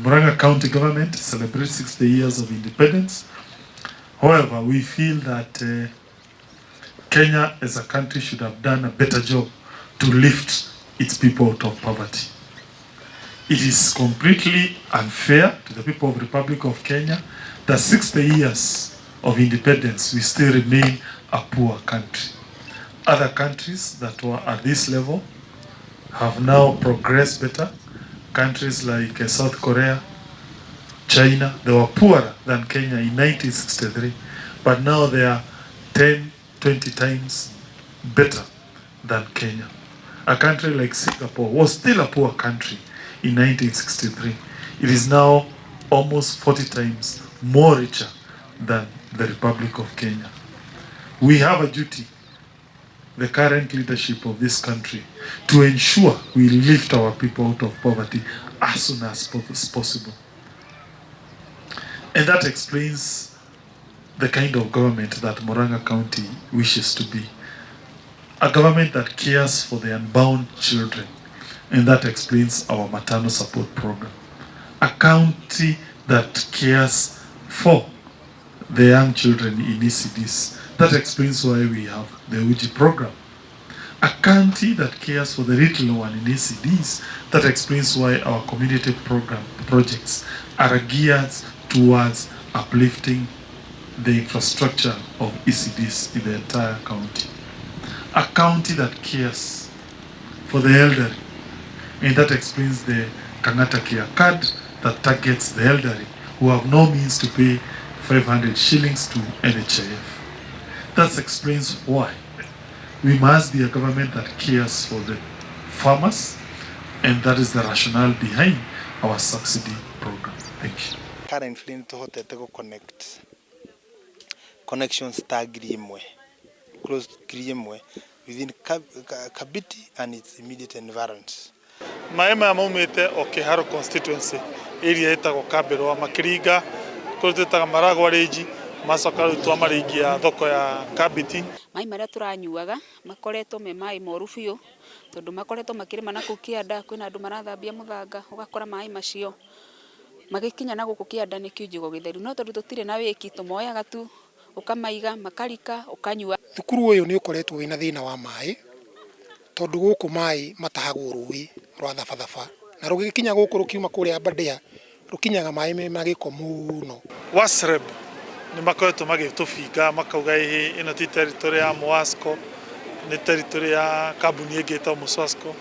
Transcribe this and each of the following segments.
Murang'a County government celebrates 60 years of independence. However, we feel that Kenya as a country should have done a better job to lift its people out of poverty. It is completely unfair to the people of Republic of Kenya that 60 years of independence we still remain a poor country. Other countries that were at this level have now progressed better. Countries like South Korea, China, they were poorer than Kenya in 1963, but now they are 10, 20 times better than Kenya. A country like Singapore was still a poor country in 1963. It is now almost 40 times more richer than the Republic of Kenya. We have a duty, the current leadership of this country, to ensure we lift our people out of poverty as soon as possible. And that explains the kind of government that Murang'a County wishes to be. A government that cares for the unborn children. And that explains our maternal support program. A county that cares for the young children in ECDs. That explains why we have the UJI program. A county that cares for the little one in ECDs. That explains why our community program projects are geared towards uplifting the infrastructure of ECDs in the entire county. A county that cares for the elderly. And that explains the Kang'ata Care Card that targets the elderly who have no means to pay 500 shillings to NHIF. That explains why we must be a government that cares for the farmers, and that is the rationale behind our subsidy program. Thank you. Currently nĩ tũhotete gũ connect connections ta 1,000, close to 1,000 within Kabiti and its immediate environs. Maĩ maya maumĩte o Kĩharũ constituency, area ĩtagwo Kambĩrwa, makĩringa kũrĩa twĩtaga Maragwa Range, macoka rĩu twamaringia thoko ya Kabiti. Maĩ marĩa tũranyuaga makoretwo me maĩ moru biũ, tondũ makoretwo makĩrĩma na kũu kĩanda, kwĩna andũ marathambia mũthanga, ũgakora maĩ macio magĩkinya na gũkũ kĩanda nĩ kiunjĩgo gĩtheru, no tondũ tũtirĩ na wĩki, tũmoyaga tu ũkamaiga makarika ũkanyua. Thukuru ũyũ nĩ ũkoretwo wĩna thĩna wa maĩ, tondũ gũkũ maĩ matahagwo rũĩ rwa Thabathaba, na rũgĩkinya gũkũ rũkiuma kũrĩa Aberdare, rũkinyaga maĩ me magĩko mũno. WASREB nĩ makoretwo magĩtũbinga, makauga ĩhĩ, ĩno ti territory ya Mwasco, nĩ territory ya kambuni ĩngĩ ĩtagwo Muswasco.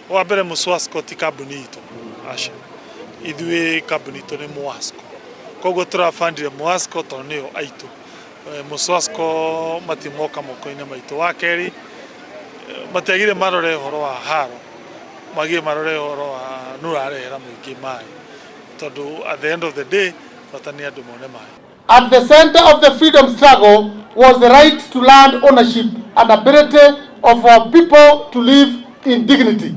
Wa mbere, Muswasco ti kambuni itũ, aca, ithuĩ kambuni itũ nĩ Mwasco, koguo tũrabandire Mwasco tondũ nĩyo aitũ. Muswasco matimoka moko-inĩ maitũ. Wa kerĩ, matiagire marore ũhoro wa haro, magire marore ũhoro wa nũ ũrarehera mũingĩ maĩ, tondũ at the end of the day bata nĩ andũ mone maĩ. At the center of the freedom struggle was the right to land ownership and ability of our people to live in dignity.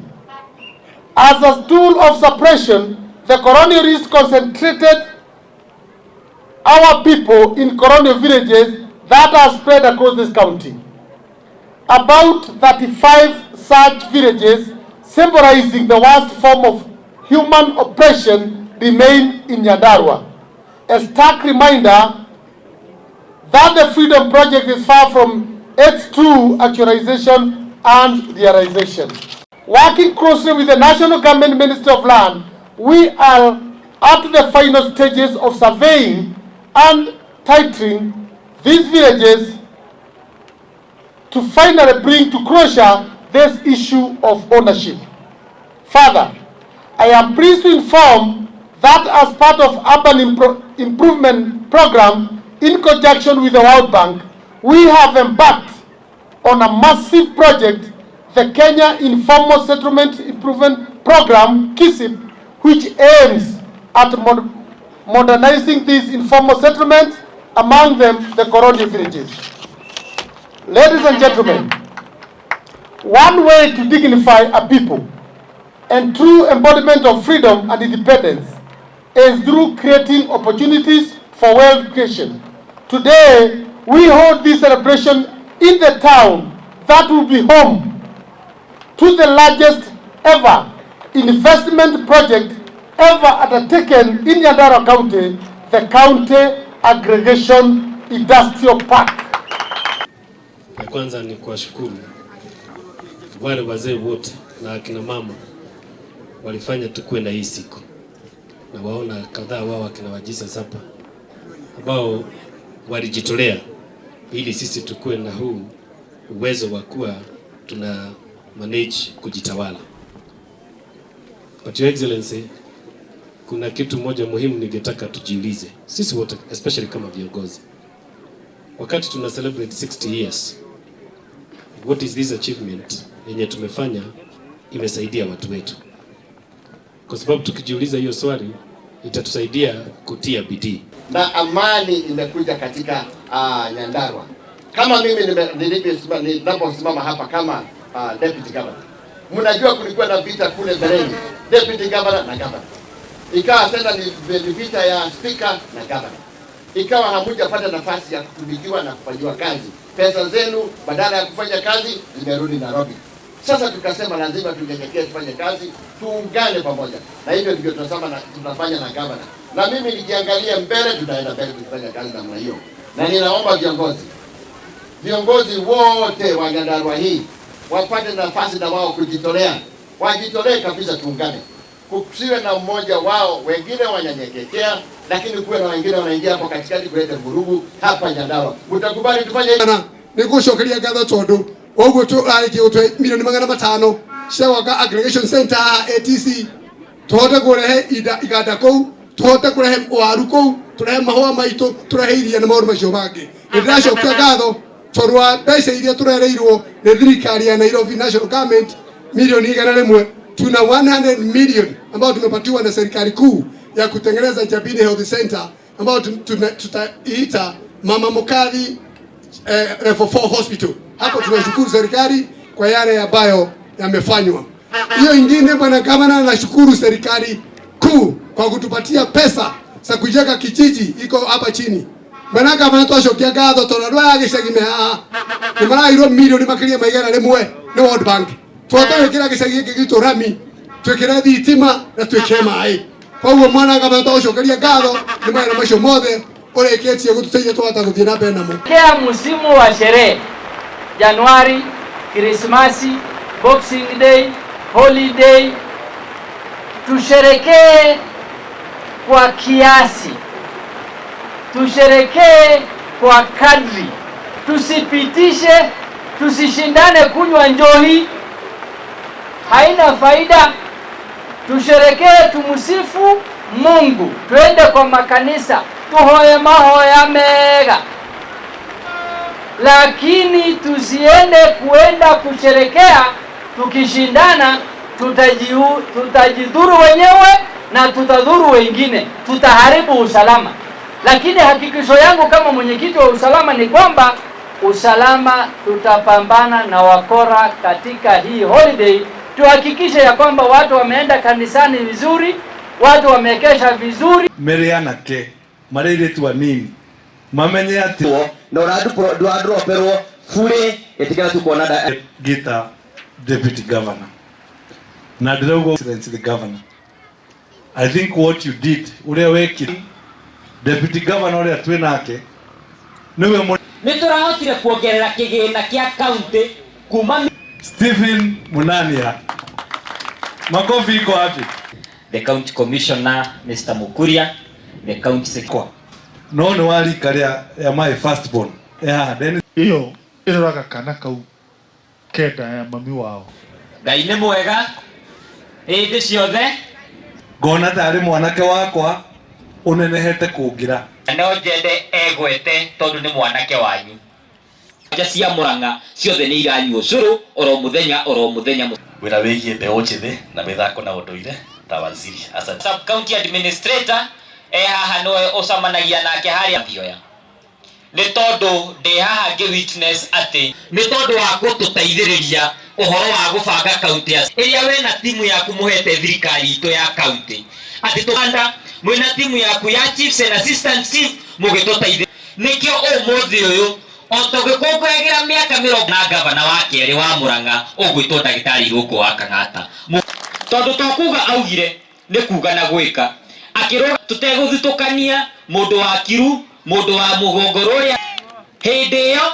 As a tool of suppression, the colonialists concentrated our people in colonial villages that are spread across this county. About 35 such villages, symbolizing the worst form of human oppression, remain in Nyandarua. A stark reminder that the Freedom Project is far from its true actualization and realization. Working closely with the National Government Ministry of Land, we are at the final stages of surveying and titling these villages to finally bring to closure this issue of ownership. Further, I am pleased to inform that as part of Urban Improvement Program in conjunction with the World Bank, we have embarked on a massive project, the Kenya Informal Settlement Improvement Program, KISIP, which aims at modernizing these informal settlements, among them the colonial villages. Ladies and gentlemen, one way to dignify a people and true embodiment of freedom and independence is through creating opportunities for wealth creation. Today, we hold this celebration in the town that will be home to the largest ever investment project ever undertaken in Nyandarua County, the County Aggregation Industrial Park. Ya kwanza ni kuwashukuru wale wazee wote na akina mama walifanya tukuwe na hii siku, na waona kadhaa wao akina Wajisa hapa ambao walijitolea ili sisi tukuwe na huu uwezo wa kuwa tuna manage kujitawala. But Your Excellency, kuna kitu moja muhimu ningetaka tujiulize sisi wote, especially kama viongozi, wakati tuna celebrate 60 years, what is this achievement yenye tumefanya imesaidia watu wetu? Kwa sababu tukijiuliza hiyo swali itatusaidia kutia bidii. Na amani imekuja katika Nyandarua. Kama mimi ninaposimama hapa kama deputy governor, mnajua kulikuwa na vita kule mbeleni, deputy governor na governor, ikawa tena ni vita ya speaker na governor, ikawa hamujapata nafasi ya kutumikiwa na kufanyiwa kazi. Pesa zenu badala ya kufanya kazi zimerudi Nairobi. Sasa tukasema lazima tunyenyekee, tufanye kazi, tuungane pamoja, na hivyo ndivyo tunasema na, tunafanya na governor. Na mimi nikiangalia mbele, tunaenda mbele tukifanya kazi namna hiyo, na ninaomba viongozi wote wa Nyandarua hii wapate nafasi na wao kujitolea, wajitolee kabisa, tuungane, kusiwe na mmoja wao, wengine wananyenyekea, lakini kuwe na wengine wanaingia hapo katikati kuleta vurugu hapa Nyandarua. Mtakubali tufanye hivi? Nigucokeria ngatho tondu ũguo tũrarĩkia gũtũhe milioni 500 cia gwaka aggregation center ATC, tũhote kũrehe iganda kũu, tũhote kũrehe waru kũu, tũrehe mahũa maitũ, tũrehe iria na maũndũ macio mangĩ. Nĩ ndĩracokia ngatho tondũ wa mbeca iria tũrereirwo nĩ thirikari ya Nairobi, national government, milioni 100. Tuna 100 million ambayo tumepatiwa na serikali kuu ya kutengeneza Njabini Health Center ambayo tutaiita Mama Mukathi Level 4 Hospital. Hapo tunashukuru serikali kwa yale ambayo yamefanywa. Hiyo ingine, bwana gavana, nashukuru serikali kuu kwa kutupatia pesa za kujenga kijiji iko hapa chini. Bwana gavana, twacokia ngatho tondu andu aya gĩcagi me haha nĩ maraheirwo milioni makĩria ma 100 nĩ World Bank. Tũhote gwĩkĩra gĩcagi gĩkĩ gitũ rami, twĩkĩre thitima na twĩkĩre maĩ. Koguo mwana gavana, twagũcokeria ngatho nĩ mawĩra macio mothe ũrĩkĩtie gũtũteithia twahota gũthiĩ na mbere namo. Kea msimu wa sherehe Januari, Krismasi, Boxing Day, Holiday, tusherekee kwa kiasi, tusherekee kwa kadri, tusipitishe, tusishindane kunywa njohi, haina faida. Tusherekee, tumsifu Mungu, twende kwa makanisa tuhoye mahoya mega, lakini tusiende kuenda kusherekea tukishindana, tutajidhuru wenyewe na tutadhuru wengine, tutaharibu usalama. Lakini hakikisho yangu kama mwenyekiti wa usalama ni kwamba usalama, tutapambana na wakora katika hii holiday, tuhakikishe ya kwamba watu wameenda kanisani vizuri, watu wamekesha vizuri. Mere anake marĩ airĩtu anini mamenye atĩ na ũrandroperwo bure ĩtigana tukuona Gita deputy governor na ndĩrauga, Excellency the governor, I think what you did, ũrĩa wekire, deputy governor ũrĩa twĩ nake nĩwe Nĩ tũrahotire kuongerera kĩgĩna kĩa kaunti kuma Stephen Munania, makofi iko wapi? The county commissioner, Mr. Mukuria, the county secretary. No nĩ wa rika rĩa my first born, yeah, then Ĩyo ĩroraga kana kau kenda ya mami wao. Ngai nĩ mwega hĩndĩ ciothe. Ngona tarĩ mwanake wakwa ũnenehete kũngĩra. No njende egwete tondu nĩ mwanake wanyu. Nja cia Murang'a ciothe nĩ iranyua ũcũrũ oro mũthenya oro mũthenya. Wĩra wĩgiĩ mbeũ njĩthĩ na mĩthako na ũndũire ta waziri. Asante. Sub county administrator e haha nĩwe ũcemanagia nake harĩa thioya, nĩ tondũ ndĩ haha ngĩ witness atĩ nĩ tondũ wa gũtũteithĩrĩria ũhoro wa gũbanga kaunti ĩrĩa we na timu yaku mũhete thirikari itũ ya kaunti, atĩ tũkanda mwĩna timu yaku ya chiefs and assistant chief mũgĩtũteithia. Nĩkĩo ũmũthĩ ũyũ o tũgĩkũngũyagĩra mĩaka 40 na gavana wa kerĩ wa Murang'a ũgwĩtwo ndagĩtarĩ Irũngũ wa Kang'ata, tondũ to kuga augire Nĩ kuga na gwĩka akĩrũga tũtegũthutũkania mũndũ wa Kiru, mũndũ wa mũgongo rũrĩa hĩndĩ ĩyo.